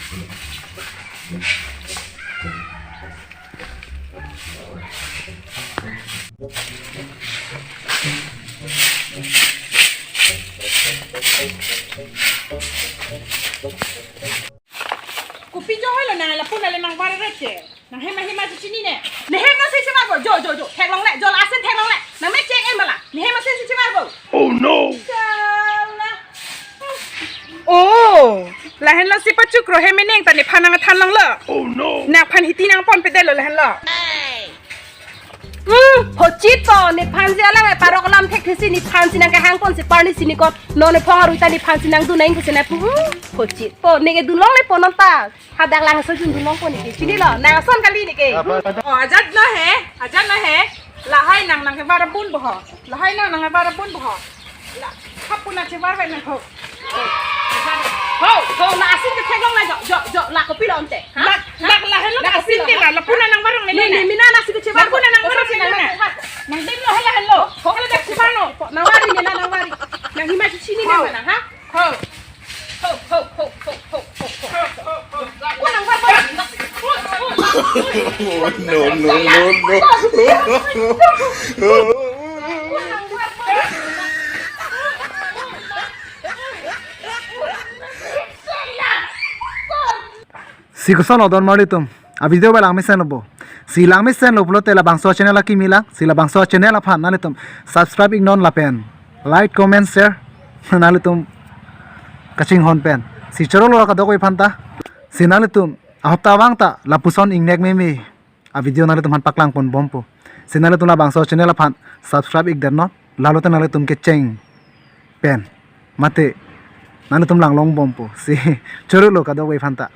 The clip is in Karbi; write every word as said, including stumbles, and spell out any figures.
Kopi jo helo nang lapu nale nang var reke. Nang hem ahem ma chechinine. Ne hem nasi chevarpo. Jo, jo, jo. Theklongle. Jo la asen theklongle. Nang me cheng em bala. Ne hem asen si chevarpo. Oh no. Sala. Oh. Lahenlo si pachukro hem eneng ta nephan nangthanlonglo. Oh no. Nephan hiti nangponpedetlo lahenlo. Hmm, phochit po, nephan si alang e parok alam thekthesi nephan si nangkehangpon si parni si nikot. Non nephong arui ta nephan si nangdun nang ingko si nangpu. Hmm, phochit po, neke dunlongle po non ta. Hadak lang so jun dunlongpo neke. Chinilo, nang ason kali neke. Oh, ajat no he, ajat no he. Lahai nang nangkevar pon bo ho. Lahai nang nangkevar pon bo ho. La, hapuna chevar hai nang ho. Ho, ho, la asin ke theklong la jo, jo, jo, la kopilo ante. Ha? La, la, lahenlo la asin kopilo ke la, ha? Lapuna nangvarong ne, ne, ne, ne. Mina la asin ke chevar. Lapuna nangvarong ne, ne, ne. Nangdimlo hala henlo. Ho, hala dak chevarlo. Nangvari ne, nang, nangvari. Nang hima chini ne mana, ha? Ho. Ho, ho, ho. Ko nangvar. No, no, no, no. Si koson odon marli atum. A video ba langmesenlo bo. Si langmesenlo pulote labangso channel akimi lang. Si labangso channel aphan nanglitum subscribe iknon lapen like, comment, share nanglitum kachinghon pen. Si chorolo kadokave aphanta. Si nanglitum ahapta vang ta lapuson ingnek meme a video nanglitum aphan paklangponbompo. Si nanglitum labangso channel aphan subscribe ikdetnon. Lalote nanglitum kecheng pen mate nanglitum langlongbompo. Si chorolo kadokave aphanta.